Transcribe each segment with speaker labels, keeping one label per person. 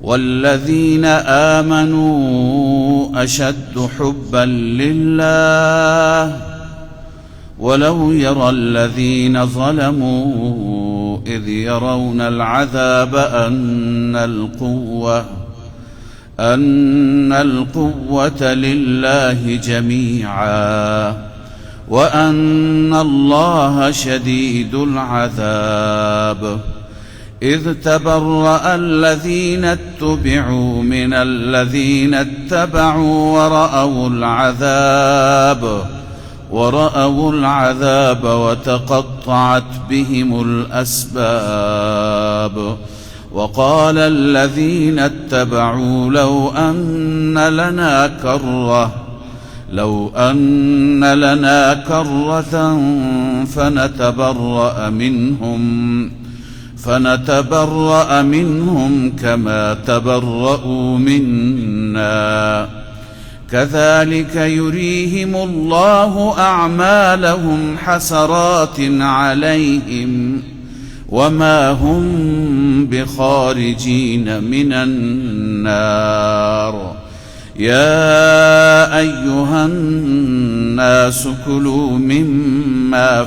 Speaker 1: والذين آمنوا أشد حبا لله ولو يرى الذين ظلموا إذ يرون العذاب أن القوة لله جميعا وأن الله شديد العذاب. إذ تبرأ الذين اتبعوا من الذين اتبعوا ورأوا العذاب وتقطعت بهم الأسباب. وقال الذين اتبعوا لو أن لنا كرة فنتبرأ منهم كما تبرؤوا منا. كذلك يريهم الله أعمالهم حسرات عليهم وما هم بخارجين من النار. يا أيها الناس كلوا مما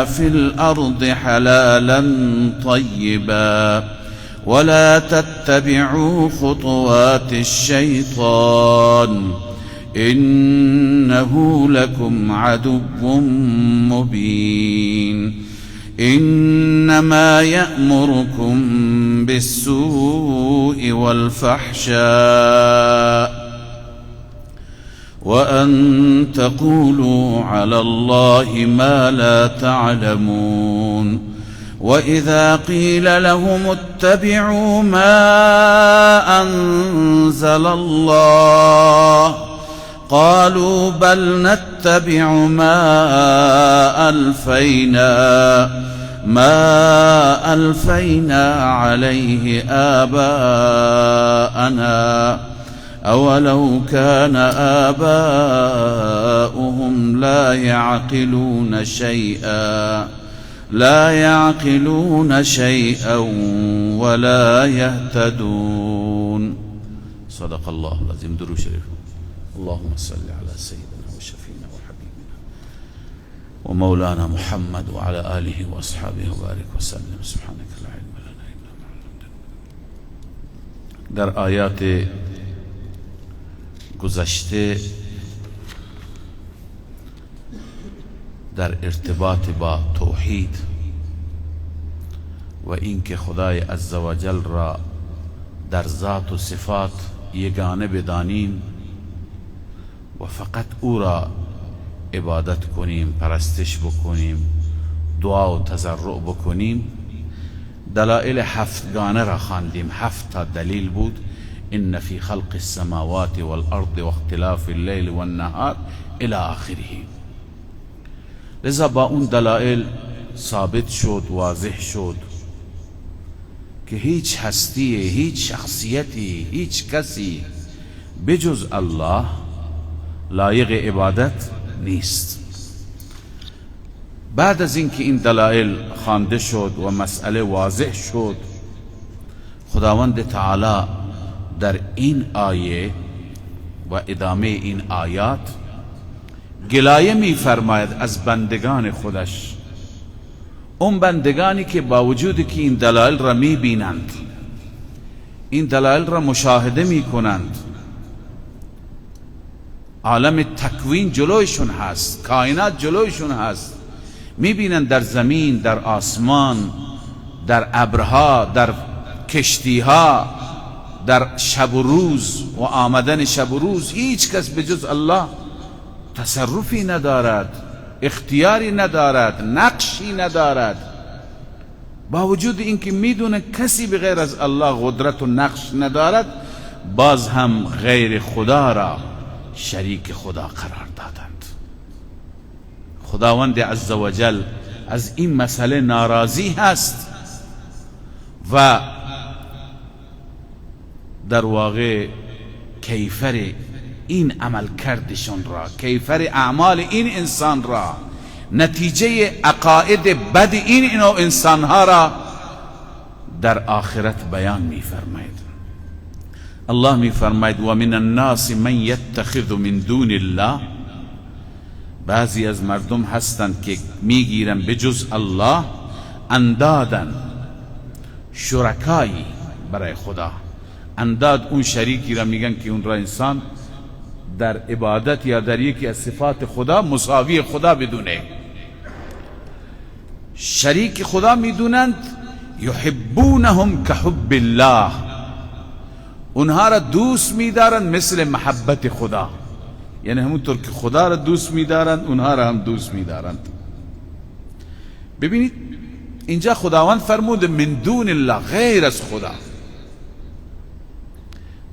Speaker 1: في الأرض حلالا طيبا ولا تتبعوا خطوات الشيطان إنه لكم عدو مبين. إنما يأمركم بالسوء والفحشاء وأن تقولوا على الله ما لا تعلمون. وإذا قيل لهم اتبعوا ما أنزل الله قالوا بل نتبع ما ألفينا عليه آباءنا أولو كان آباؤهم لا يعقلون شيئا ولا يهتدون. صدق الله العظيم. درود شریف. اللهم صل على سيدنا وشفينا وحبيبنا ومولانا محمد وعلى آله وأصحابه وبارك وسلم. سبحانك لا علم لنا إلا ما علمتنا. در آیات گذشته در ارتباط با توحید و اینکه خدای عزوجل را در ذات و صفات یگانه بدانیم و فقط او را عبادت کنیم، پرستش بکنیم، دعا و تضرع بکنیم، دلائل هفتگانه را خواندیم. 7 تا دلیل بود. ان فی خلق السماوات والارض واختلاف اللیل والنهار الى آخره. لذا با اون دلائل ثابت شد، واضح شد که هیچ هستی، هیچ شخصیتی، هیچ کسی بجز الله لایق عبادت نیست. بعد از اینکه این دلائل خوانده شد و مسئله واضح شد، خداوند تعالی در این آیه و ادامه این آیات گلایه می‌فرماید از بندگان خودش، اون بندگانی که با وجود که این دلایل را می‌بینند، این دلایل را مشاهده می‌کنند، عالم تکوین جلویشون هست، کائنات جلویشون هست، می‌بینند در زمین، در آسمان، در ابرها، در کشتیها، در شب و روز و آمدن شب و روز، هیچ کس به جز الله تصرفی ندارد، اختیاری ندارد، نقشی ندارد. با وجود اینکه میدونه کسی به غیر از الله قدرت و نقش ندارد، باز هم غیر خدا را شریک خدا قرار دادند. خداوند عزوجل از این مسئله ناراضی هست و در واقع کیفر این عمل کردشون را، کیفر اعمال این انسان را، نتیجه عقاید بد این انسانها را در آخرت بیان میفرماید. الله میفرماید و من الناس من یتخذ من دون الله، بعضی از مردم هستند که میگیرن به جز الله اندادن، شرکایی برای خدا. انداد اون شریکی را میگن که اون را انسان در عبادت یا در یکی از صفات خدا مساوی خدا بدونه، شریک خدا میدونند. یحبونهم کحب الله، اونها را دوست میدارند مثل محبت خدا، یعنی همونطور که خدا را دوست میدارند اونها را هم دوست میدارند. ببینید اینجا خداوند فرمود من دون الله، غیر از خدا.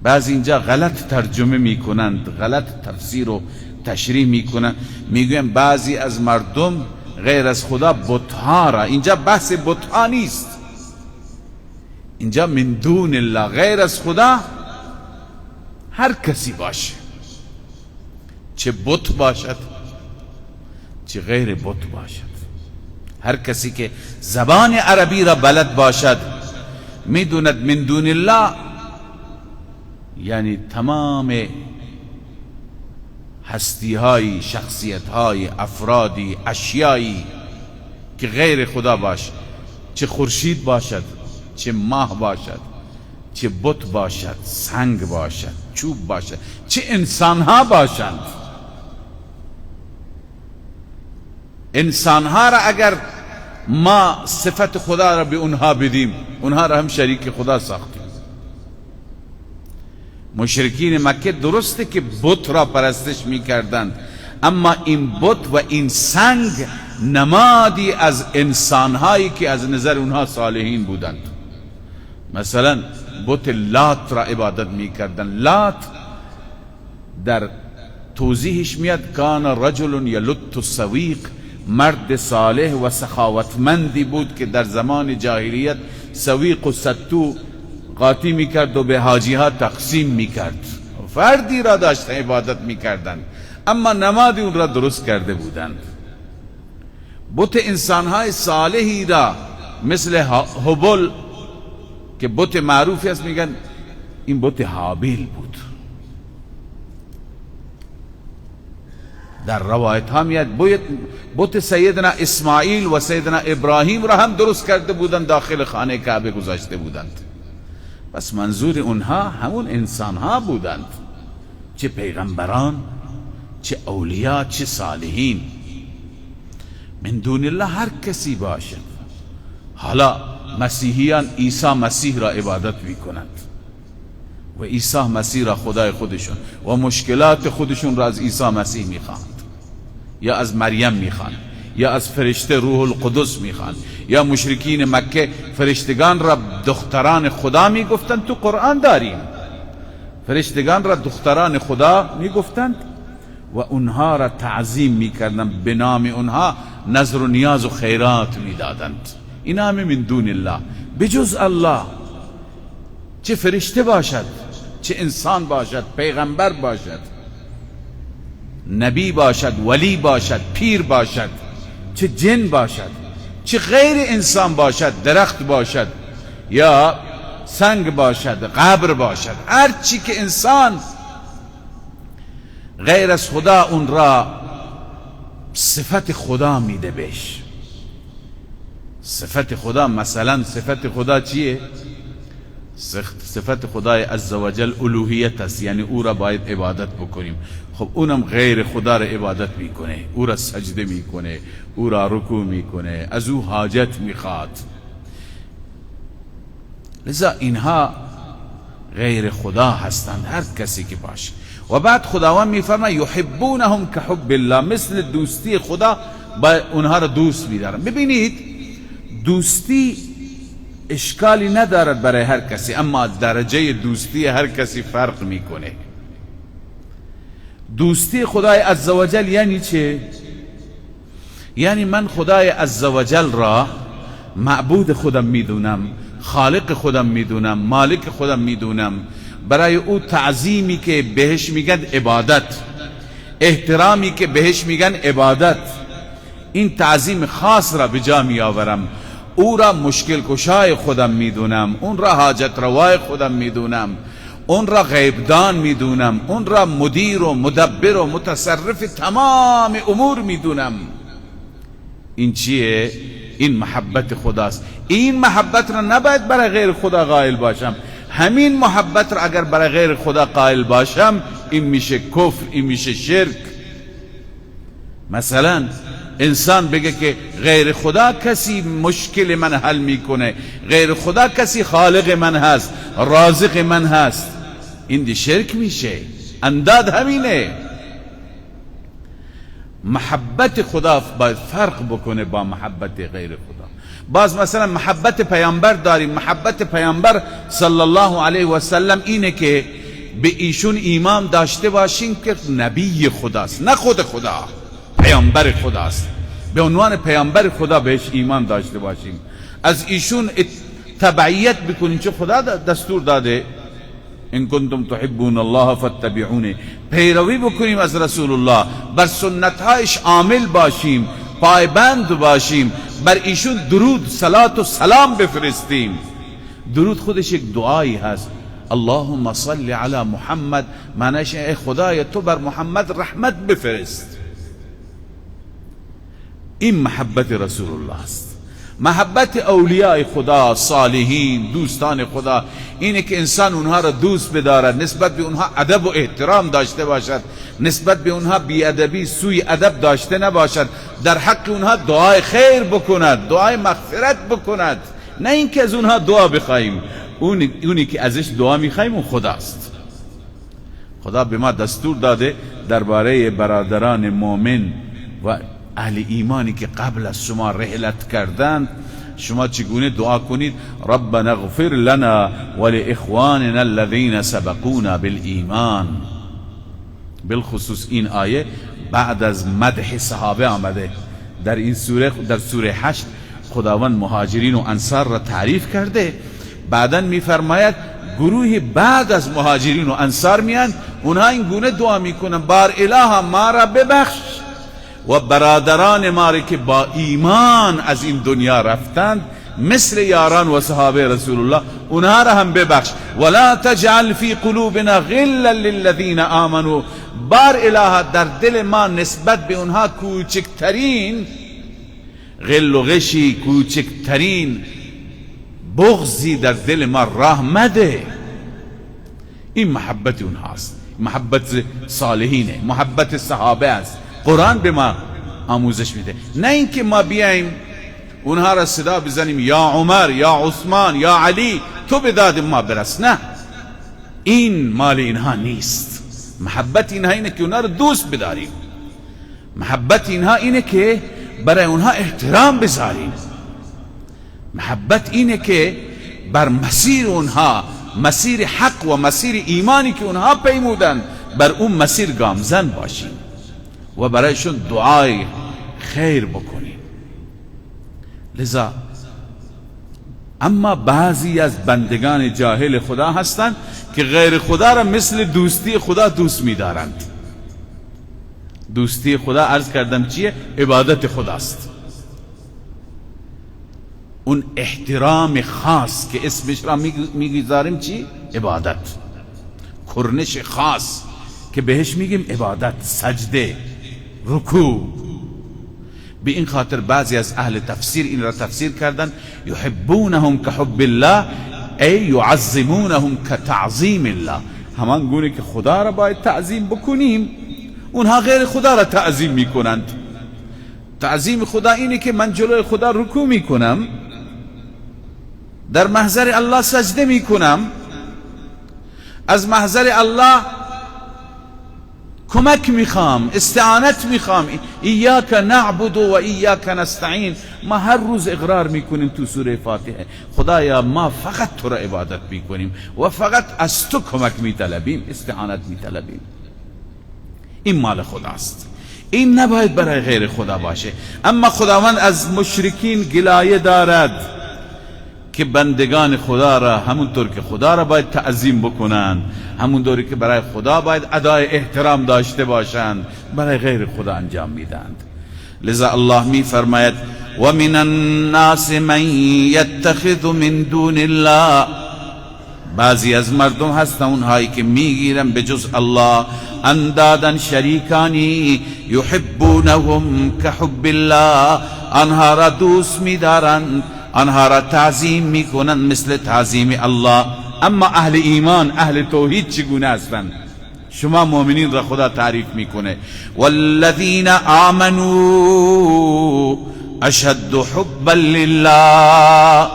Speaker 1: بعضی اینجا غلط ترجمه میکنند، غلط تفسیر و تشریح میکنند، میگوین بعضی از مردم غیر از خدا بتها را. اینجا بحث بتها نیست، اینجا من دون الله، غیر از خدا هر کسی باشه، چه بت باشد چه غیر بت باشد. هر کسی که زبان عربی را بلد باشد میدوند من دون الله یعنی تمام هستی های، شخصیت های، افرادی، اشیایی که غیر خدا باشه، چه خورشید باشد، چه ماه باشد، چه بت باشد، سنگ باشد، چوب باشد، چه انسان ها باشند. انسان ها را اگر ما صفت خدا را به اونها بدیم، اونها را هم شریک خدا ساختیم. مشرکین مکه درسته که بت را پرستش میکردند، اما این بت و این سنگ نمادی از انسانهایی که از نظر اونها صالحین بودند. مثلا بت لات را عبادت میکردند. لات در توضیحش میاد کان رجل یلت السویق، مرد صالح و سخاوتمندی بود که در زمان جاهلیت سویق و ستو قاطی میکرد و به حاجی ها تقسیم میکرد. فردی را داشت عبادت میکردند، اما نمادی اون را درست کرده بودند. بت انسانهای صالحی را مثل هبل که بت معروفی است، میگن این بت هابیل بود. در روایت ها میاد بت سیدنا اسماعیل و سیدنا ابراهیم را هم درست کرده بودند، داخل خانه کعبه گذاشته بودند. پس منظور اونها همون انسان ها بودند، چه پیغمبران، چه اولیا، چه صالحین. من دون الله هر کسی باشد. حالا مسیحیان عیسی مسیح را عبادت میکنند و عیسی مسیح را خدای خودشون و مشکلات خودشون را از عیسی مسیح میخواند، یا از مریم میخواند، یا از فرشته روح القدس میخواند، یا مشرکین مکه فرشتگان را دختران خدا میگفتند. تو قرآن داریم فرشتگان را دختران خدا میگفتند و اونها را تعظیم میکردند، به نام اونها نذر و نیاز و خیرات میدادند. این همه من دون الله، بجز الله، چه فرشته باشد، چه انسان باشد، پیغمبر باشد، نبی باشد، ولی باشد، پیر باشد، چه جن باشد، چه غیر انسان باشد، درخت باشد یا سنگ باشد، قبر باشد، هر چی که انسان غیر از خدا اون را صفت خدا میده بهش. صفت خدا، مثلا صفت خدا چیه؟ صفت خدای عزوجل الوهیت است، یعنی او را باید عبادت بکنیم. خب اونم غیر خدا را عبادت میکنه، او را سجده میکنه، او را رکوع میکنه، از او حاجت میخواد. لذا اینها غیر خدا هستند، هر کسی که باشه. و بعد خداوند میفرماید یحبونهم کحب الله، مثل دوستی خدا با اونها را دوست میدارن. ببینید دوستی اشکالی ندارد برای هر کسی، اما درجه دوستی هر کسی فرق میکنه. دوستی خدای عزوجل یعنی چه؟ یعنی من خدای عزوجل را معبود خودم میدونم، خالق خودم میدونم، مالک خودم میدونم، برای او تعظیمی که بهش میگن عبادت، احترامی که بهش میگن عبادت، این تعظیم خاص را به جا میآورم. او را مشکل کشای خودم میدونم، اون را حاجت روای خودم میدونم، اون را غیبدان میدونم، اون را مدیر و مدبر و متصرف تمام امور میدونم. این چیه؟ این محبت خداست. این محبت را نباید برای غیر خدا قائل باشم. همین محبت را اگر برای غیر خدا قائل باشم، این میشه کفر، این میشه شرک. مثلا انسان بگه که غیر خدا کسی مشکل من حل میکنه، غیر خدا کسی خالق من هست، رازق من هست، این دی شرک میشه. انداد همینه. محبت خدا باید فرق بکنه با محبت غیر خدا. باز مثلا محبت پیامبر داریم. محبت پیامبر صلی الله علیه و سلم اینه که به ایشون ایمان داشته باشیم که نبی خداست، نه خود خدا، پیامبر خداست. به عنوان پیامبر خدا بهش ایمان داشته باشیم، از ایشون تبعیت بکنیم چه خدا دستور داده، ان کنتم تحبون الله فاتبعونی. پیروی بکنیم از رسول الله، بر سنتهایش عامل باشیم، پایبند باشیم، بر ایشون درود، صلات و سلام بفرستیم. درود خودش یک دعایی هست، اللهم صل علی محمد، معنیش ای خدای تو بر محمد رحمت بفرست. این محبت رسول الله است. محبت اولیاء خدا، صالحین، دوستان خدا اینه که انسان اونها را دوست بدارد، نسبت به اونها ادب و احترام داشته باشد، نسبت به اونها بیادبی سوی ادب داشته نباشد، در حق اونها دعای خیر بکند، دعای مغفرت بکند، نه اینکه از اونها دعا بخواهیم. اونی که ازش دعا میخواهیم اون خداست. خدا به ما دستور داده درباره برادران مؤمن و اهل ایمانی که قبل از شما رحلت کردند شما چگونه دعا کنید؟ ربنا اغفر لنا ولإخواننا الذين سبقونا بالایمان. بالخصوص این آیه بعد از مدح صحابه آمده. در این سوره، در سوره 8 خداوند مهاجرین و انصار را تعریف کرده. بعدا میفرماید گروه بعد از مهاجرین و انصار میان، اونها این گونه دعا میکنن: بار اله ما را ببخش و برادران ما را که با ایمان از این دنیا رفتند مثل یاران و صحابه رسول الله، اونها را هم ببخش. ولا تجعل فی قلوبنا غلا للذین آمنوا. بار اله در دل ما نسبت به اونها کوچکترین غل و غشی، کوچکترین بغضی در دل ما راه مده. این محبت اونهاست، محبت صالحینه، محبت صحابه است. قرآن به ما آموزش میده، نه اینکه ما بیایم اونها را صدا بزنیم یا عمر، یا عثمان، یا علی، تو به داد ما برس. نه، این مال اینها نیست. محبت اینها اینه که اونها را دوست بداریم. محبت اینها اینه که برای اونها احترام بذاریم. محبت اینه که بر مسیر اونها، مسیر حق و مسیر ایمانی که اونها پیمودن، بر اون مسیر گامزن باشیم و برایشون دعای خیر بکنیم. لذا اما بعضی از بندگان جاهل خدا هستند که غیر خدا را مثل دوستی خدا دوست می‌دارند. دوستی خدا عرض کردم چیه؟ عبادت خداست. اون احترام خاص که اسمش را میگذاریم چی؟ عبادت. کرنش خاص که بهش میگیم عبادت، سجده، رکوع. به این خاطر بعضی از اهل تفسیر این را تفسیر کردن یحبونهم کحب الله ای یعظمونهم کتعظیم الله. همان گونه که خدا را باید تعظیم بکنیم، اونها غیر خدا را تعظیم میکنند. تعظیم خدا اینه که من جلوی خدا رکوع میکنم، در محضر الله سجده میکنم، از محضر الله کمک میخوام، استعانت میخوام. ایاک نعبد و ایاک نستعین. ما هر روز اقرار میکنیم تو سوره فاتحه، خدایا ما فقط تو را عبادت میکنیم و فقط از تو کمک میطلبیم، استعانت میطلبیم. این مال خداست، این نباید برای غیر خدا باشه. اما خداوند از مشرکین گلایه دارد که بندگان خدا را همونطور که خدا را باید تعظیم بکنند، همونطوری که برای خدا باید ادای احترام داشته باشند، برای غیر خدا انجام میدند. لذا الله می فرماید و من الناس من یتخذ من دون الله، بعضی از مردم هستن اونهایی که میگیرن به جز الله اندادن، شریکانی، یحبونهم کحب الله، آنها را دوست میدارند، آنها را تعظیم میکنند مثل تعظیم الله. اما اهل ایمان، اهل توحید چگونه هستند؟ شما مؤمنین را خدا تعریف میکنه، والذین آمنوا اشد حبا لله،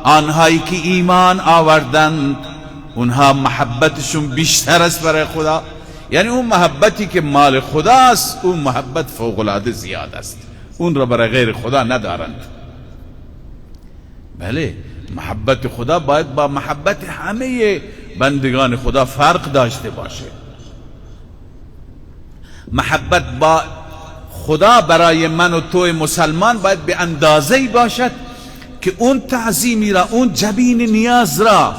Speaker 1: آنهایی که ایمان آوردند اونها محبتشون بیشتر است برای خدا. یعنی اون محبتی که مال خداست، اون محبت فوق العاده زیاد است، اون را برای غیر خدا ندارند. بله، محبت خدا باید با محبت همه بندگان خدا فرق داشته باشه. محبت با خدا برای من و تو مسلمان باید به اندازه‌ای باشد که اون تعظیمی را، اون جبین نیاز را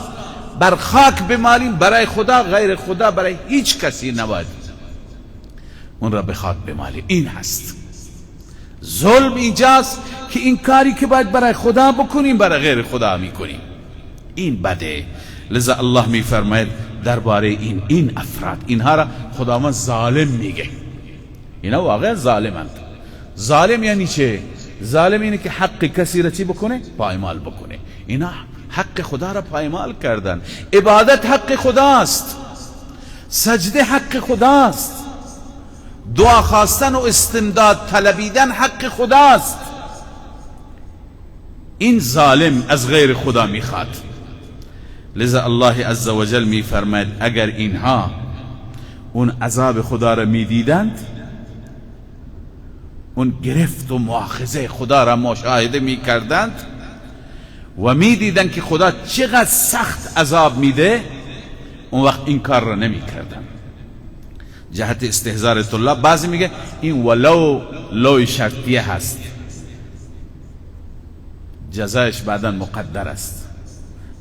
Speaker 1: بر خاک بمالیم برای خدا، غیر خدا برای هیچ کسی نباید اون را به خاک بمالیم. این هست ظلم. اینجاست که این کاری که باید برای خدا بکنیم برای غیر خدا میکنیم، این بده. لذا الله میفرماید درباره این افراد، اینها را خداوند ظالم میگه. اینا واقعا ظالمند. ظالم یعنی چه؟ ظالم اینه که حق کسی را چی بکنه؟ پایمال بکنه. اینا حق خدا را پایمال کردن. عبادت حق خداست، سجده حق خداست، دعا خواستن و استمداد طلبیدن حق خداست. این ظالم از غیر خدا میخواد. لذا الله عزوجل میفرماید اگر اینها اون عذاب خدا را میدیدند، اون گرفت و مؤاخذه خدا را مشاهده میکردند و میدیدند که خدا چقدر سخت عذاب میده، اون وقت این کار را نمیکردند. جهت استحضار طلاب بعضی میگه این ولو لوی شرطیه هست، جزایش بعدا مقدر است.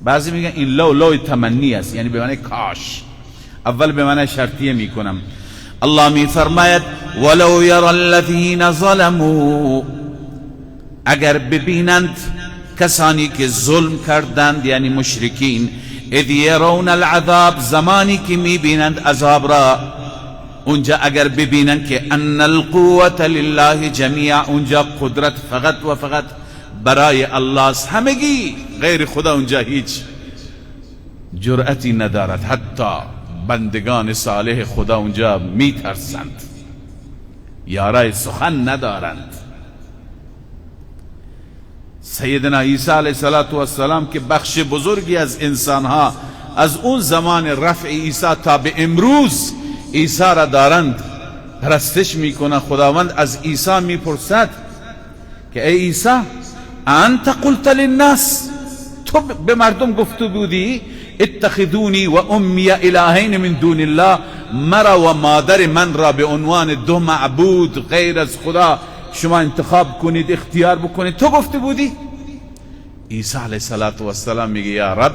Speaker 1: بعضی میگن این لو لوی تمنی است، یعنی به معنی کاش، اول به معنی شرطیه میکنم. الله میفرماید ولو یر الذین ظلموا، اگر ببینند کسانی که ظلم کردند، یعنی مشرکین، اذ یرون العذاب، زمانی که میبینند عذاب را، اونجا اگر ببینند که ان القوة لله جمیعا، اونجا قدرت فقط و فقط برای الله است، همگی غیر خدا اونجا هیچ جرأتی ندارد، حتی بندگان صالح خدا اونجا میترسند، یارای سخن ندارند. سیدنا عیسی علیه السلام که بخش بزرگی از انسانها از اون زمان رفع عیسی تا به امروز عیسی را دارند پرستش میکنن، خداوند از عیسی میپرسد که ای عیسی، انت قلت للناس، تو به مردم گفته بودی اتخذونی و امی الهین من دون الله، مرا و مادر من را به عنوان دو معبود غیر از خدا شما انتخاب کنید، اختیار بکنید، تو گفته بودی؟ عیسی علیه السلام میگه یا رب،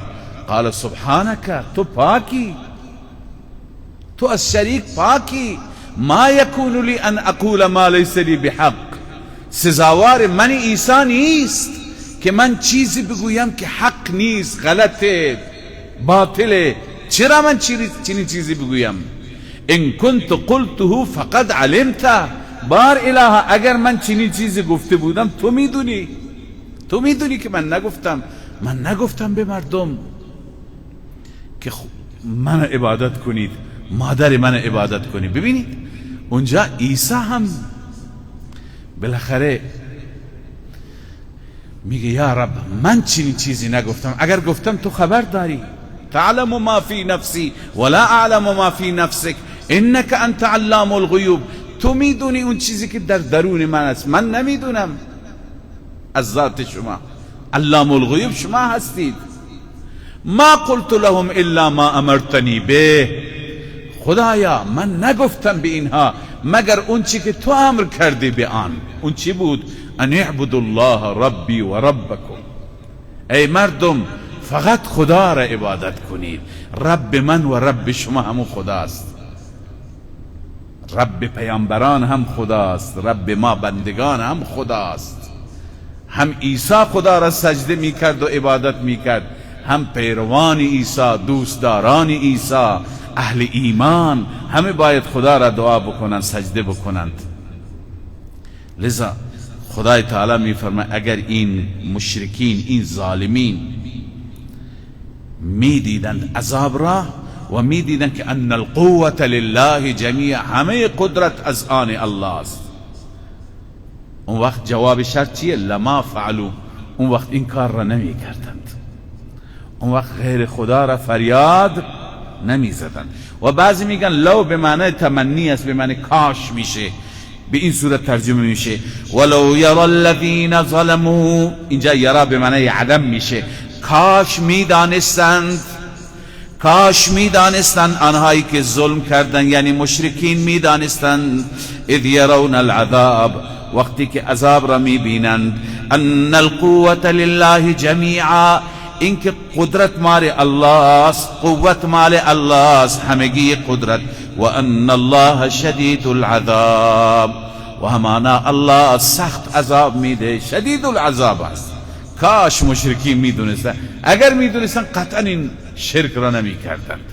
Speaker 1: قال سبحانک، تو پاکی، تو از شریک پاکی، ما یکون لی ان اقول ما لیس لی بحق، سزاوار من عیسی نیست که من چیزی بگویم که حق نیست، غلطه، باطله، چرا من چنین چیزی بگویم؟ ان کنت قلته فقد علمت، بار اله اگر من چنین چیزی گفته بودم تو میدونی، تو میدونی که من نگفتم، من نگفتم به مردم که من عبادت کنید، مادر من عبادت کنید. ببینید اونجا عیسی هم بالاخره میگه یا رب من چنین چیزی نگفتم، اگر گفتم تو خبر داری، تعلم ما فی نفسی ولا اعلم ما فی نفسک انک انت علام الغیوب، تو میدونی اون چیزی که در درون من است، من نمیدونم از ذات شما، علام الغیوب شما هستید. ما قلت لهم الا ما امرتنی به، خدایا من نگفتم به اینها مگر اون چی که تو امر کردی به آن. اون چی بود؟ ان اعبدوا الله ربی و ربکم، ای مردم فقط خدا را عبادت کنید، رب من و رب شما همون خداست، رب پیامبران هم خداست، رب ما بندگان هم خداست. هم عیسی خدا را سجده میکرد و عبادت میکرد، هم پیروان عیسی، دوستداران عیسی، اهل ایمان، همه باید خدا را دعا بکنند، سجده بکنند. لذا خدای تعالی میفرماید اگر این مشرکین، این ظالمین میدیدند عذاب را و میدیدند که ان القوة لله جمیع، همه قدرت از آن الله است، اون وقت جواب شرط چیه؟ لما فعلوا، اون وقت این کار را نمی کردند، اون وقت غیر خدا را فریاد نمی زدند. و بعضی میگن لو به معنی تمنی است، به معنی کاش میشه، به این صورت ترجمه میشه. ولو یرى الذین ظلموا، اینجا یرا به معنی عدم میشه، کاش میدانستند، کاش میدانستند آنهایی که ظلم کردند، یعنی مشرکین میدانستند، اذ یرون العذاب، وقتی که عذاب را میبینند، ان القوة لله جمیعا، اینکه قدرت مال الله است، قوت مال الله است، همگی قدرت، و ان الله شدید العذاب، و همانا الله سخت عذاب میده، شدید العذاب است. کاش مشرکین میدونستن، اگر میدونستن قطعا این شرک را نمیکردند.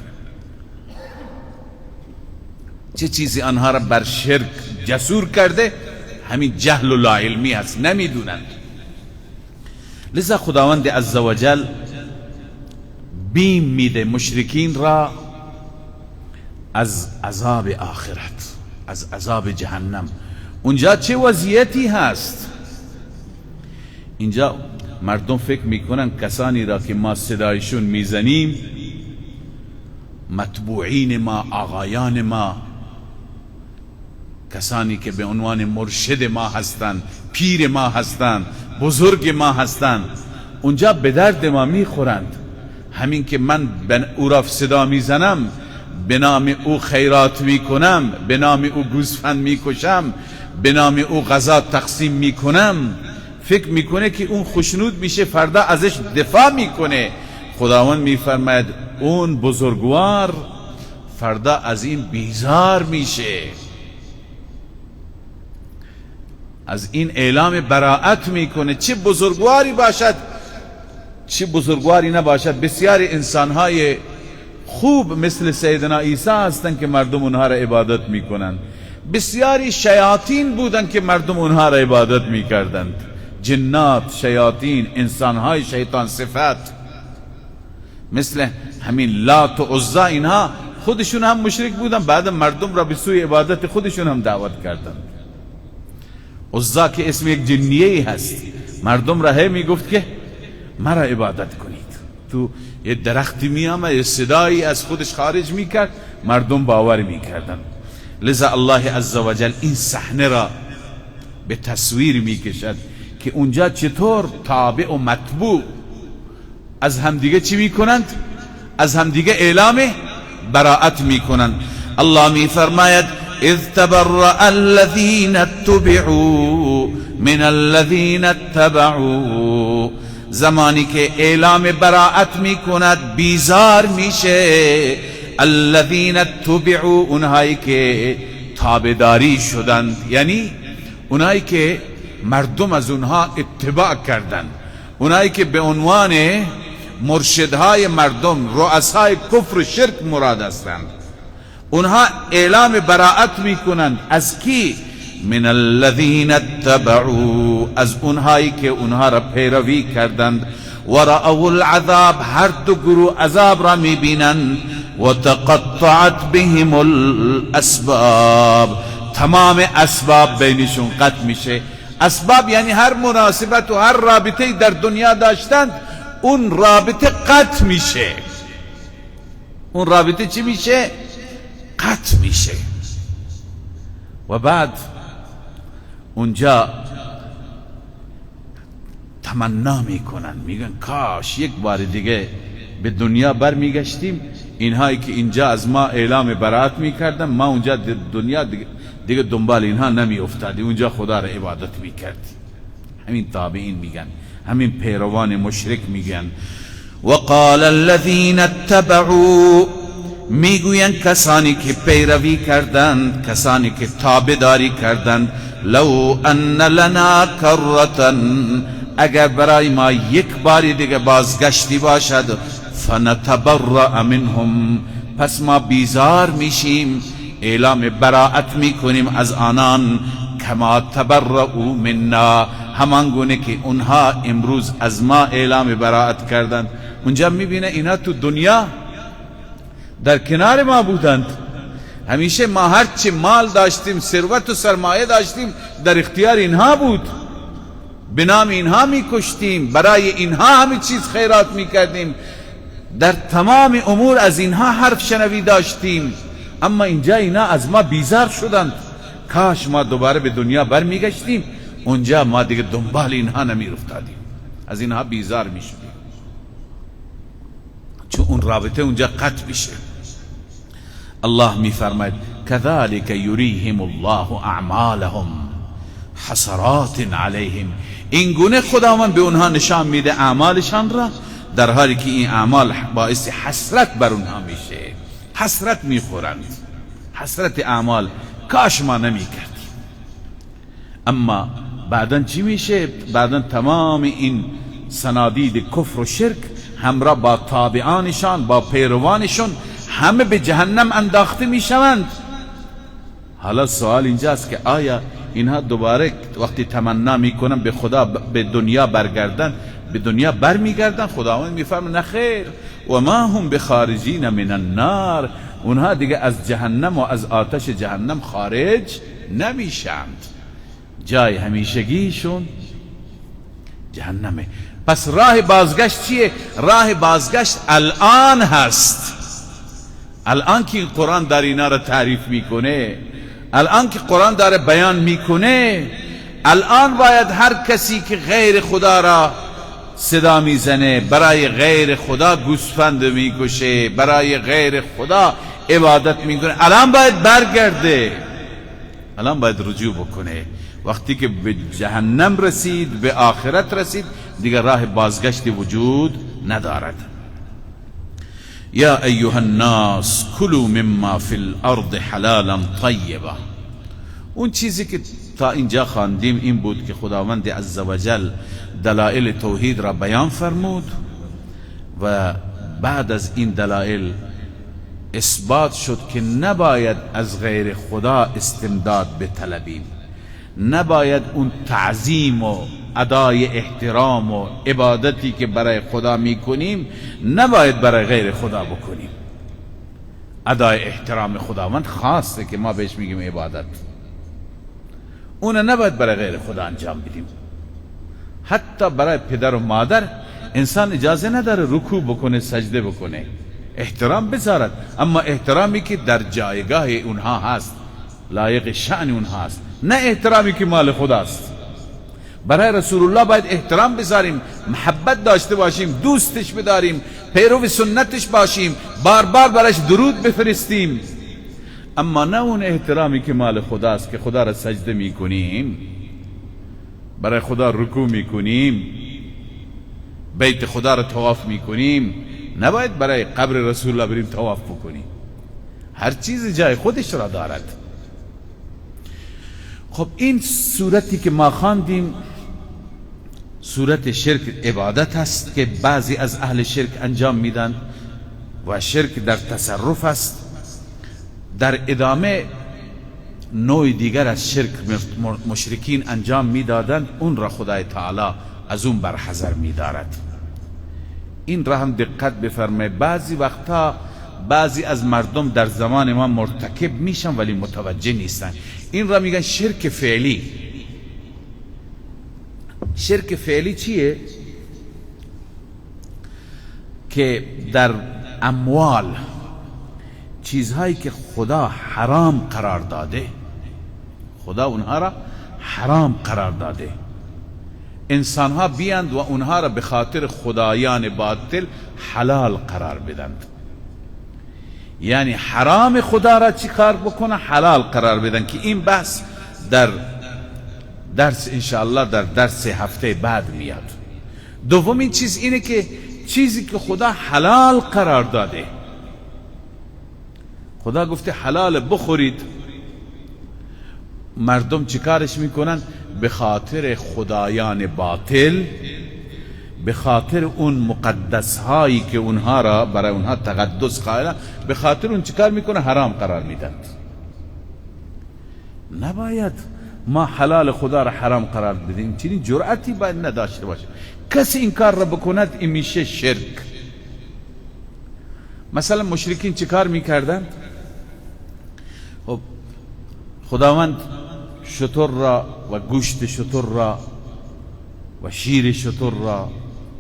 Speaker 1: چه چیزی آنها را بر شرک جسور کرده؟ همین جهل و لاعلمی هست، نمیدونند. لذا خداوند عزوجل بیم میده مشرکین را از عذاب آخرت، از عذاب جهنم. اونجا چه وضعیتی هست؟ اینجا مردم فکر میکنن کسانی را که ما صدایشون میزنیم، متبوعین ما، آقایان ما، کسانی که به عنوان مرشد ما هستند، پیر ما هستند، بزرگ ما هستند، اونجا به درد ما میخورند. همین که من او را صدا میزنم، به نام او خیرات میکنم، به نام او گوسفند میکشم، به نام او غذا تقسیم میکنم، فکر میکنه که اون خوشنود میشه، فردا ازش دفاع میکنه. خداوند میفرماید اون بزرگوار فردا از این بیزار میشه، از این اعلام براعت میکنه. چه بزرگواری باشد، چه بزرگواری نباشد. بسیاری انسانهای خوب مثل سیدنا عیسی هستند که مردم اونها را عبادت میکنند. بسیاری شیاطین بودند که مردم اونها را عبادت میکردند. جنات، شیاطین، انسانهای شیطان صفت مثل همین لات و عزی، اینها خودشون هم مشرک بودن، بعد مردم را به سوی عبادت خودشون هم دعوت کردند. عزی که اسم یک جنیه هست، مردم را هی میگفت که مرا عبادت کنید. تو یه درختی میامد، یه صدایی از خودش خارج میکرد، مردم باور میکردن. لذا الله عزوجل این صحنه را به تصویر میکشد که اونجا چطور تابع و متبوع از همدیگه چی میکنند؟ از همدیگه اعلام براعت میکنند. الله میفرماید اذ تبرأ الذین اتبعوا من الذین اتبعوا، زمانی که اعلام براعت میکند بیزار میشه الذین اتبعوا، اونهایی که تابعداری شدند، یعنی اونهایی که مردم از اونها اتباع کردند، اونهایی که به عنوان مرشدهای مردم، رؤسای کفر و شرک مراد هستند، اونها اعلام براعت میکنند. از کی؟ من الذین اتبعوا، از اونهایی که اونها را پیروی کردند. و رأوا العذاب، هر دو گروه عذاب را میبینند. و تقطعت بهم الاسباب، تمام اسباب بینشون قطع میشه. اسباب یعنی هر مناسبت و هر رابطه در دنیا داشتند، اون رابطه قطع میشه. اون رابطه چی میشه؟ قطع میشه. و بعد اونجا تمنا میکنن، میگن کاش یک بار دیگه به دنیا برمیگشتیم، اینهایی که اینجا از ما اعلام براعت میکردن، ما اونجا دنیا دیگه دنبال اینها نمی افتادیم، اونجا خدا را عبادت میکردیم. همین تابعین میگن، همین پیروان مشرک میگن. وقال الذین اتبعوا، میگویند کسانی که پیروی کردند، کسانی که تابعداری کردند، لو ان لنا کرة، اگر برای ما یک باری دیگه بازگشتی باشد، فنتبرأ منهم، پس ما بیزار میشیم، اعلام براءت میکنیم از آنان، کما تبرؤوا منا، همان گونه که اونها امروز از ما اعلام براءت کردند. اونجا میبینه اینا تو دنیا در کنار ما بودند، همیشه ما هرچی مال داشتیم، ثروت و سرمایه داشتیم، در اختیار اینها بود، به نام اینها میکشتیم، برای اینها همه چیز خیرات میکردیم، در تمام امور از اینها حرف شنوی داشتیم، اما اینجا اینا از ما بیزار شدند. کاش ما دوباره به دنیا برمیگشتیم، اونجا ما دیگه دنبال اینها نمیرفتادیم، از اینها بیزار میشدیم، چون اون رابطه اونجا قطع میشه. الله میفرماید كذلك یریهم الله اعمالهم حسرات علیهم، این گونه خداوند به اونها نشان میده اعمالشان را، در حالی که این اعمال باعث حسرت بر اونها میشه، حسرت میخورند، حسرت اعمال، کاش ما نمیکردیم. اما بعدا چی میشه؟ بعدا تمام این صنادید کفر و شرک همراه با تابعانشان، با پیروانشون، همه به جهنم انداخته میشوند. حالا سوال اینجاست که آیا اینها دوباره وقتی تمنا میکنن به خدا، به دنیا برگردن، به دنیا برمیگردن؟ خداوند میفرماید نه خیر، و ما هم بخارجین من النار، اونها دیگه از جهنم و از آتش جهنم خارج نمیشند، جای همیشگیشون جهنمه. پس راه بازگشت چیه؟ راه بازگشت الان هست. الان که قرآن داره اینا را تعریف میکنه، الان که قرآن داره بیان میکنه، الان باید هر کسی که غیر خدا را صدا میزنه، برای غیر خدا گوسفند میکشه، برای غیر خدا عبادت میکنه، الان باید برگرده، الان باید رجوع بکنه. وقتی که به جهنم رسید، به آخرت رسید، دیگر راه بازگشت وجود ندارد. یا ایها الناس کلوا مما فی الارض حلالا طیبا. اون چیزی که تا اینجا خواندیم این بود که خداوند عزوجل دلائل توحید را بیان فرمود و بعد از این دلائل اثبات شد که نباید از غیر خدا استمداد بطلبیم، نباید اون تعظیم و ادای احترام و عبادتی که برای خدا میکنیم نباید برای غیر خدا بکنیم. ادای احترام خداوند خاصه که ما بهش میگیم عبادت، اون نباید برای غیر خدا انجام بدیم. حتی برای پدر و مادر انسان اجازه نداره رکوع بکنه، سجده بکنه، احترام بذارد، اما احترامی که در جایگاه اونها هست، لایق شأن اونها هست، نه احترامی که مال خداست. برای رسول الله باید احترام بذاریم، محبت داشته باشیم، دوستش بداریم، پیرو سنتش باشیم، بار بار برایش درود بفرستیم، اما نه اون احترامی که مال خداست که خدا را سجده میکنیم، برای خدا رکوع میکنیم، بیت خدا را طواف میکنیم. نباید برای قبر رسول الله بریم طواف بکنیم. هر چیز جای خودش را دارد. خب این صورتی که ما خواندیم صورت شرک عبادت است که بعضی از اهل شرک انجام میدن و شرک در تصرف است. در ادامه نوع دیگر از شرک مشرکین انجام میدادند، اون را خدای تعالی از اون برحذر میدارد. این را هم دقت بفرمایید. بعضی وقتا بعضی از مردم در زمان ما مرتکب میشن ولی متوجه نیستن. این را میگن شرک فعلی. شرک فعلی چیه؟ که در اموال چیزهایی که خدا حرام قرار داده، خدا اونها را حرام قرار داده، انسانها بیاند و اونها را به خاطر خدایان باطل حلال قرار بدند. یعنی حرام خدا را چی کار بکنه؟ حلال قرار بدن. که این بحث در درس انشاءالله در درس هفته بعد میاد. دومین چیز اینه که چیزی که خدا حلال قرار داده، خدا گفته حلال بخورید، مردم چیکارش میکنن؟ به خاطر خدایان باطل، به خاطر اون مقدس هایی که اونها را برای اونها تقدس قائلن، به خاطر اون چیکار میکنه؟ حرام قرار میدند. نباید ما حلال خدا را حرام قرار بدیم، چنین جرأتی باید نداشته باشه. کسی این کار را بکند این میشه شرک. مثلا مشرکین چیکار میکردند؟ خب خداوند شتر را و گوشت شتر را و شیر شتر را،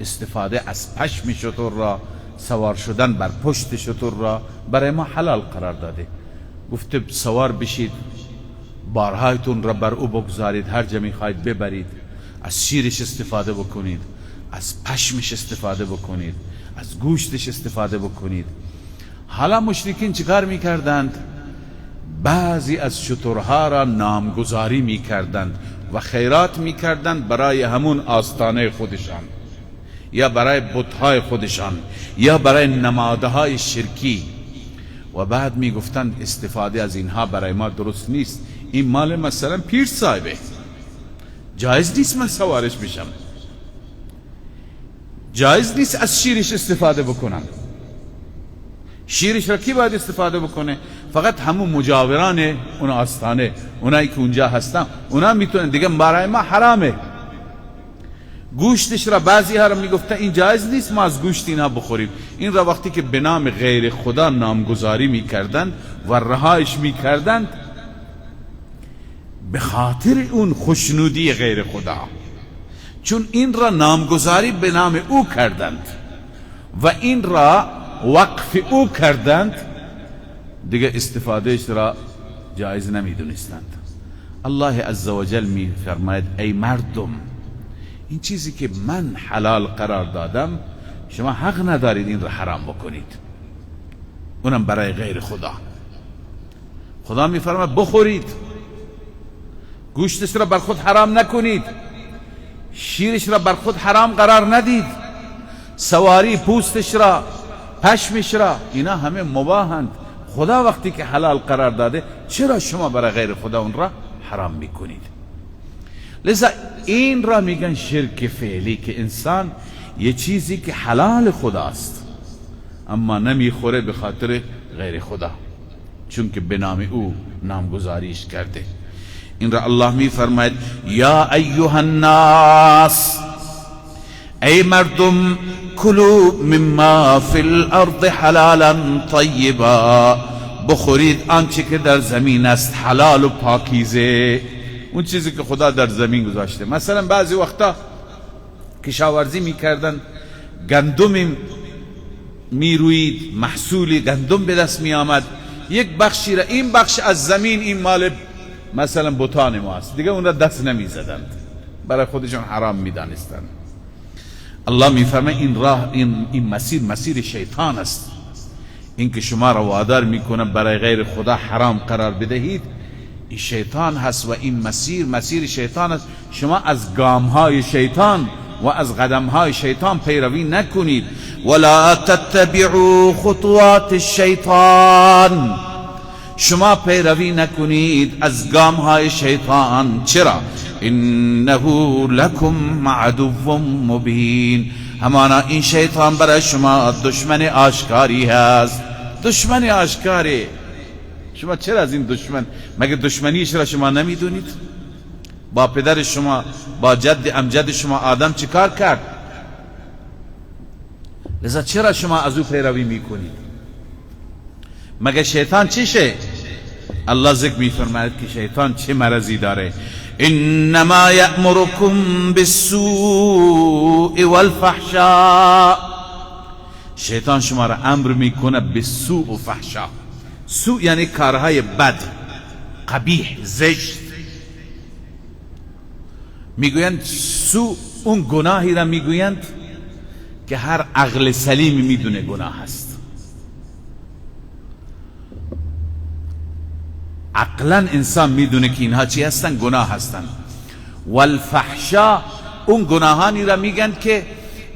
Speaker 1: استفاده از پشم شتر را، سوار شدن بر پشت شتر را برای ما حلال قرار داده. گفته سوار بشید، بارهایتون را بر او بگذارید، هر جا میخواید ببرید، از شیرش استفاده بکنید، از پشمش استفاده بکنید، از گوشتش استفاده بکنید. حالا مشرکین چیکار میکردند؟ بعضی از شترها را نامگذاری میکردند و خیرات میکردند برای همون آستانه خودشان، یا برای بتهای خودشان، یا برای نمادهای شرکی. و بعد میگفتند استفاده از اینها برای ما درست نیست، این مال مثلا پیر صاحبه، جایز نیست من سوارش بشم، جایز نیست از شیرش استفاده بکنم. شیرش را کی باید استفاده بکنه؟ فقط همون مجاوران اون آستانه، اونایی که اونجا هستن، اونا میتونن، دیگه برای ما حرامه. گوشتش را بعضی ها را میگفتن این جایز نیست ما از گوشت اینها بخوریم. این را وقتی که به نام غیر خدا نامگذاری میکردند و رهایش میکردند به خاطر اون خوشنودی غیر خدا، چون این را نامگذاری به نام او کردند و این را وقف او کردند، دیگه استفادهش را جایز نمیدونستند. الله عزوجل میفرماید ای مردم، این چیزی که من حلال قرار دادم شما حق ندارید این را حرام بکنید، اونم برای غیر خدا. خدا میفرماید بخورید، گوشتش را بر خود حرام نکنید، شیرش را بر خود حرام قرار ندید، سواری پوستش را، پشمش را، اینا همه مباهند. خدا وقتی که حلال قرار داده چرا شما برای غیر خدا اون را حرام میکنید؟ لذا این را میگن شرک فعلی، که انسان یه چیزی که حلال خداست اما نمیخوره به خاطر غیر خدا، چون که به نام او نامگذاریش کرده. این را الله میفرماید یا ایها الناس، ای مردم، کلوا مما فی الارض حلالا طیبا، بخورید آنچه که در زمین است حلال و پاکیزه، اون چیزی که خدا در زمین گذاشته. مثلا بعضی وقتا کشاورزی میکردن، گندم میروید، محصول گندم به دست میآمد، یک بخشی را، این بخش از زمین این مال مثلا بتان ما است، دیگه اون را دست نمیزدند، برای خودشون حرام میدانستند. الله میفرماید این راه، این مسیر، مسیر شیطان است، این که شما را وادار میکنه برای غیر خدا حرام قرار بدهید، این شیطان هست و این مسیر مسیر شیطان است. شما از گامهای شیطان و از قدمهای شیطان پیروی نکنید. ولا تتبعوا خطوات الشیطان، شما پیروی نکنید از گامهای شیطان. چرا؟ انه لکم عدو مبین، همانا این شیطان برای شما دشمن آشکاری هست، دشمن آشکاری. شما چرا از این دشمن، مگه دشمنیش را شما نمیدونید؟ با پدر شما، با جد امجد شما آدم چیکار کرد؟ لذا چرا شما از او پیروی میکنید؟ مگه شیطان چیشه؟ الله ذکر میفرماید که شیطان چه مرضی داره. انما یأمرکم بالسوء والفحشاء، شیطان شما را امر میکنه به سوء و فحشا. سوء یعنی کارهای بد، قبیح، زشت. میگویند سوء اون گناهی را میگویند که هر عقل سلیمی میدونه گناه است. عقلا انسان میدونه که اینها چی هستن؟ گناه هستن. والفحشا اون گناهانی را میگن که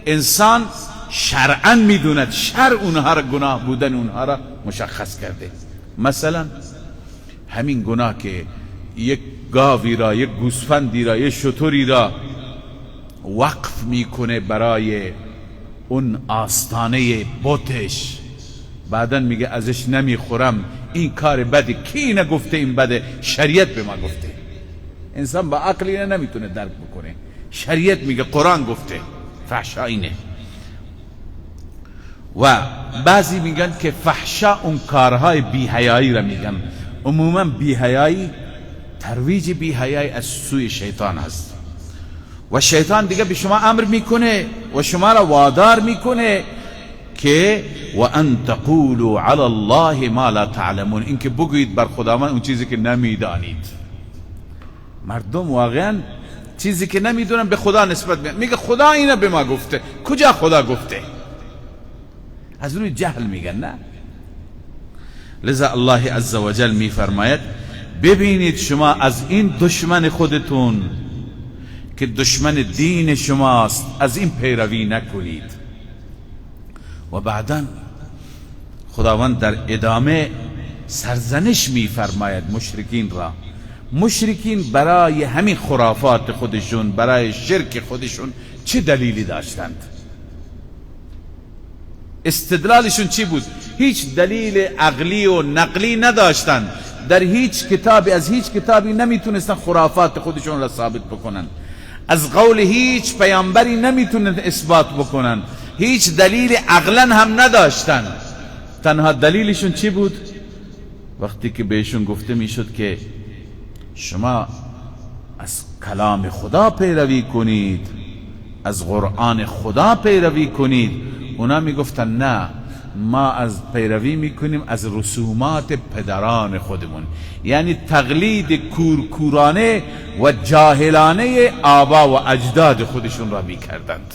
Speaker 1: انسان شرعا میدوند، شرع اونها را گناه بودن اونها را مشخص کرده. مثلا همین گناه که یک گاوی را، یک گوسفندی را، یک شتری را وقف میکنه برای اون آستانه بتش، بعدا میگه ازش نمیخورم، این کار بده. کی نگفته این بده؟ شریعت به ما گفته. انسان با عقل اینه نمیتونه درک بکنه، شریعت میگه، قرآن گفته فحشا اینه. و بعضی میگن که فحشا اون کارهای بی‌حیایی را میگن. عموما بی‌حیایی، ترویج بی‌حیایی از سوی شیطان هست و شیطان دیگه به شما امر میکنه و شما را وادار میکنه که و ان تقولوا علی الله ما لا تعلمون، اینکه بگویید بر خداوند اون چیزی که نمیدانید. مردم واقعا چیزی که نمیدونن به خدا نسبت میدن، میگه خدا اینو به ما گفته. کجا خدا گفته؟ از روی جهل میگن، نه؟ لذا الله عزوجل میفرماید ببینید شما از این دشمن خودتون که دشمن دین شماست، از این پیروی نکنید. و بعدا خداوند در ادامه سرزنش میفرماید مشرکین را. مشرکین برای همین خرافات خودشون، برای شرک خودشون چه دلیلی داشتند؟ استدلالشون چی بود؟ هیچ دلیل عقلی و نقلی نداشتند. در هیچ کتابی، از هیچ کتابی نمیتونستن خرافات خودشون را ثابت بکنن، از قول هیچ پیامبری نمیتونن اثبات بکنن، هیچ دلیل عقلا هم نداشتن. تنها دلیلشون چی بود؟ وقتی که بهشون گفته میشد که شما از کلام خدا پیروی کنید، از قرآن خدا پیروی کنید، اونا میگفتن نه، ما از پیروی میکنیم از رسومات پدران خودمون، یعنی تقلید کورکورانه و جاهلانه آبا و اجداد خودشون را میکردند.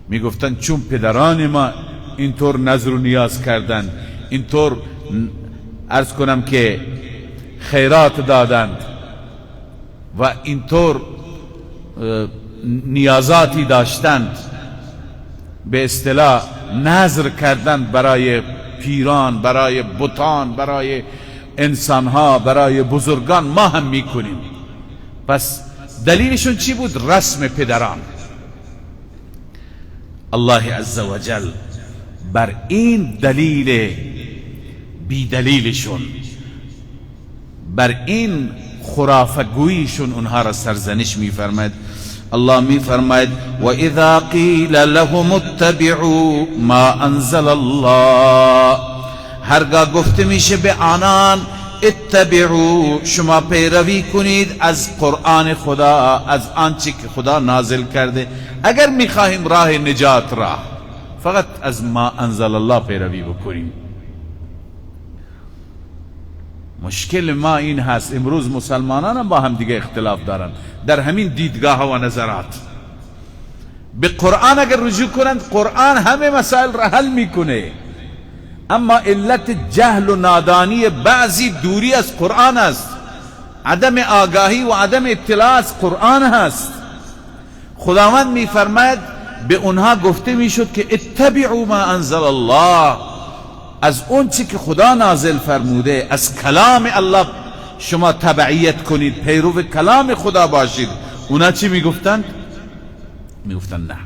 Speaker 1: میگفتن چون پدران ما اینطور نذر و نیاز کردند، اینطور عرض کنم که خیرات دادند و اینطور نیازاتی داشتند، به اصطلاح نذر کردند برای پیران، برای بتان، برای انسانها، برای بزرگان، ما هم میکنیم. پس دلیلشون چی بود؟ رسم پدران. الله عزوجل بر این دلیل بی دلیلشون، بر این خرافه گوییشون اونها را سرزنش میفرماید. الله میفرماید و اذا قیل لهم اتبعوا ما انزل الله، هرگاه گفته میشه به آنان اتبعوا، شما پیروی کنید از قرآن خدا، از آنچه که خدا نازل کرده. اگر میخواهیم راه نجات را، فقط از ما انزل الله پیروی بکنیم. مشکل ما این هست امروز مسلمانان هم با هم دیگه اختلاف دارن در همین دیدگاه و نظرات. به قرآن اگر رجوع کنند، قرآن همه مسائل را حل میکنه، اما علت جهل و نادانی بعضی دوری از قرآن است، عدم آگاهی و عدم اطلاع از قرآن هست. خداوند میفرماید به اونها گفته میشد که اتبعوا ما انزل الله، از اون چی که خدا نازل فرموده، از کلام الله شما تبعیت کنید، پیرو کلام خدا باشید. اونا چی میگفتند؟ میگفتند نه،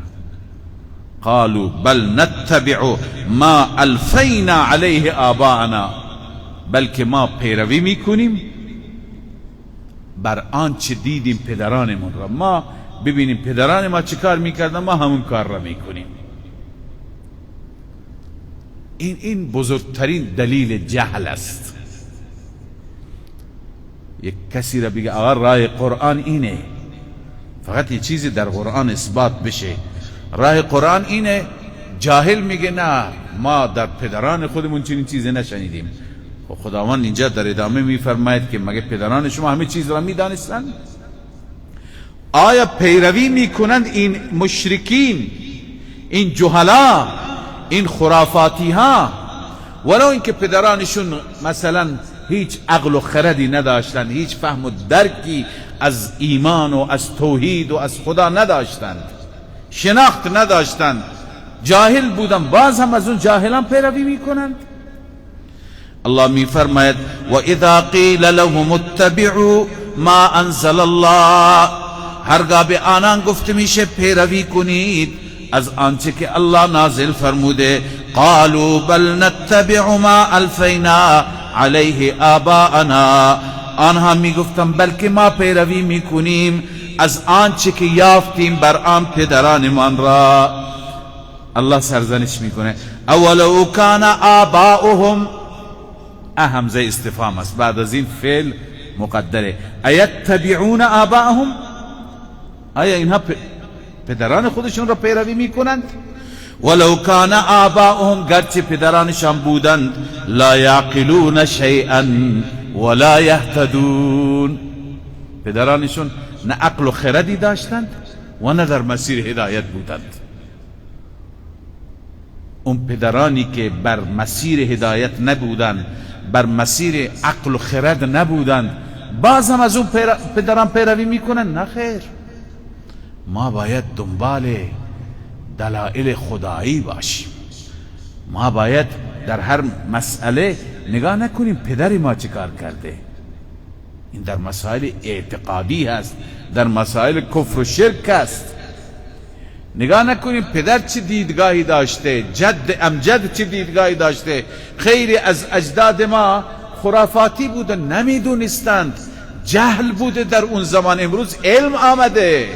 Speaker 1: قالوا بل نتبع ما الفینا علیه آباءنا، بلکه ما پیروی میکنیم بر آنچه دیدیم پدرانمون را. ما ببینیم پدران ما چه کار میکردن، ما همون کار را میکنیم. این بزرگترین دلیل جهل است. یک کسی را بگه آقا راه قرآن اینه، فقط یه چیزی در قرآن اثبات بشه، راه قرآن اینه، جاهل میگه نه، ما در پدران خودمون چنین چیزی نشنیدیم. خداوند اینجا در ادامه میفرماید که مگه پدران شما همه چیز را میدانستند؟ آیا پیروی میکنند این مشرکین، این جهلا، این خرافاتی ها، ولو اینکه پدرانشون مثلا هیچ عقل و خردی نداشتند، هیچ فهم و درکی از ایمان و از توحید و از خدا نداشتند، شناخت نداشتند، جاهل بودن، باز هم از اون جاهلان پیروی میکنند. الله میفرماید و اذا قیل لهم اتبعوا ما انزل الله، هرگاه به آنان گفته میشه پیروی کنید از آنچه که الله نازل فرموده، قالوا بل نتبع ما الفینا علیه آباءنا، آنها میگفتن بلکه ما پیروی میکنیم از آنچه که یافتیم بر آن پدرانمان را. الله سرزنش میکنه اولو کان آباؤهم، همزه استفهام است بعد از این فعل مقدره، ایتبعون آباءهم، آیا اینها پدران خودشون را پیروی میکنند؟ ولو کان آباؤهم، گرچه پدرانشان بودند، لا یعقلون شیئا ولا یهتدون، پدرانشون نه عقل و خردی داشتند و نه در مسیر هدایت بودند. اون پدرانی که بر مسیر هدایت نبودند، بر مسیر عقل و خرد نبودند، باز هم از اون پدران پیروی میکنن؟ نه خیر، ما باید دنبال دلائل خدایی باشیم. ما باید در هر مسئله نگاه نکنیم پدر ما چه کار کرده. این در مسائل اعتقادی هست، در مسائل کفر و شرک است. نگاه نکنیم پدر چه دیدگاهی داشته، جد امجد چه دیدگاهی داشته. خیلی از اجداد ما خرافاتی بوده، نمیدونستند، جهل بوده در اون زمان. امروز علم آمده،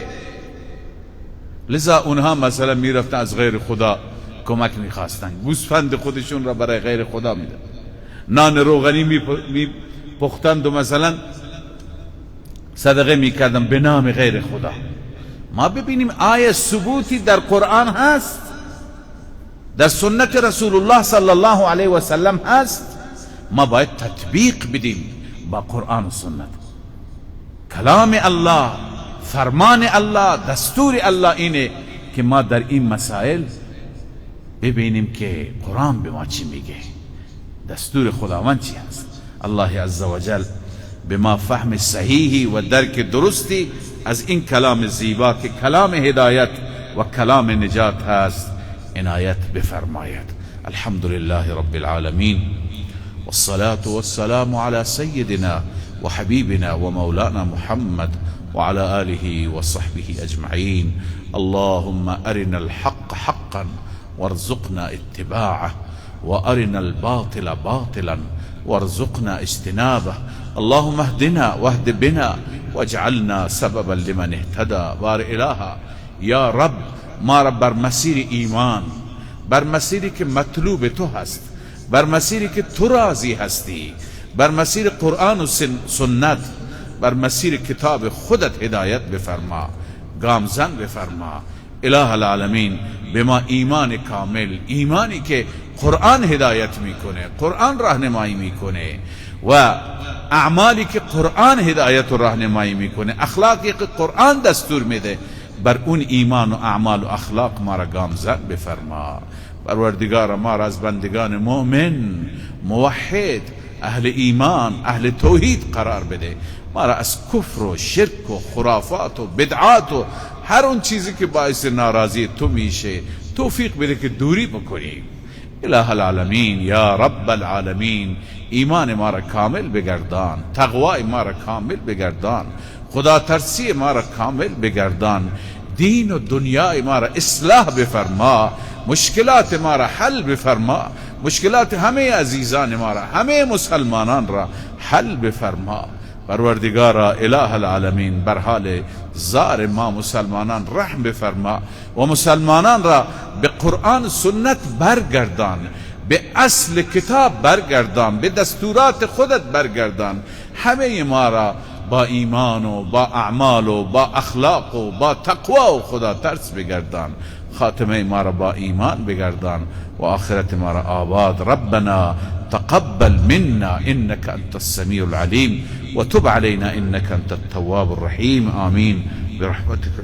Speaker 1: لذا اونها مثلا میرفتن از غیر خدا کمک میخواستن، گوسفند خودشون را برای غیر خدا میدن، نان روغنی میپختند و مثلا صدقه میکردن به نام غیر خدا. ما ببینیم آیه ثبوتی در قرآن هست، در سنت رسول الله صلی الله علیه و سلم هست، ما باید تطبیق بدیم با قرآن و سنت. کلام الله، فرمان الله، دستور الله اینه که ما در این مسائل ببینیم که قرآن به ما چی میگه، دستور خداوند چی هست. الله عزوجل به ما فهم صحیحی و درک درستی از این کلام زیبا که کلام هدایت و کلام نجات هست عنایت بفرماید. الحمد لله رب العالمین والصلاة والسلام على سيدنا وحبيبنا ومولانا محمد وعلى آله وصحبه أجمعين. اللهم أرنا الحق حقا وارزقنا اتباعه وأرنا الباطل باطلا وارزقنا اجتنابه. اللهم اهدنا واهد بنا واجعلنا سببا لمن اهتدى. بار إلها یا رب، ما را بر مسیر ایمان، بر مسیری که مطلوب تو هست، بر مسیری که تو راضی هستی، بر مسیر قرآن و سنت، بر مسیر کتاب خودت هدایت بفرما، گامزن بفرما. اله العالمین به ما ایمان کامل، ایمانی که قرآن هدایت میکنه، قرآن راهنمایی میکنه و اعمالی که قرآن هدایت و راهنمایی میکنه، اخلاقی که قرآن دستور میده، بر اون ایمان و اعمال و اخلاق ما را گامزن بفرما. پروردگار ما را از بندگان مؤمن، موحد، اهل ایمان، اهل توحید قرار بده. ما را از کفر و شرک و خرافات و بدعات و هر اون چیزی که باعث ناراضی تو میشه توفیق بده که دوری بکنیم. اله العالمین یا رب العالمین ایمان ما را کامل بگردان، تقوای ما را کامل بگردان، خدا ترسی ما را کامل بگردان، دین و دنیای ما را اصلاح بفرما، مشکلات ما را حل بفرما، مشکلات همه عزیزان ما را، همه مسلمانان را حل بفرما. پروردگارا اله العالمین بر حال زار ما مسلمانان رحم بفرما و مسلمانان را به قرآن سنت برگردان، به اصل کتاب برگردان، به دستورات خودت برگردان. همه ما را با ایمان و با اعمال و با اخلاق و با تقوا و خدا ترس بگردان. خاتمه ما را با ایمان بگردان و آخرت ما را آباد. ربنا تقبل منا انك انت السميع العليم وتب علينا انك انت التواب الرحيم. آمين برحمتك.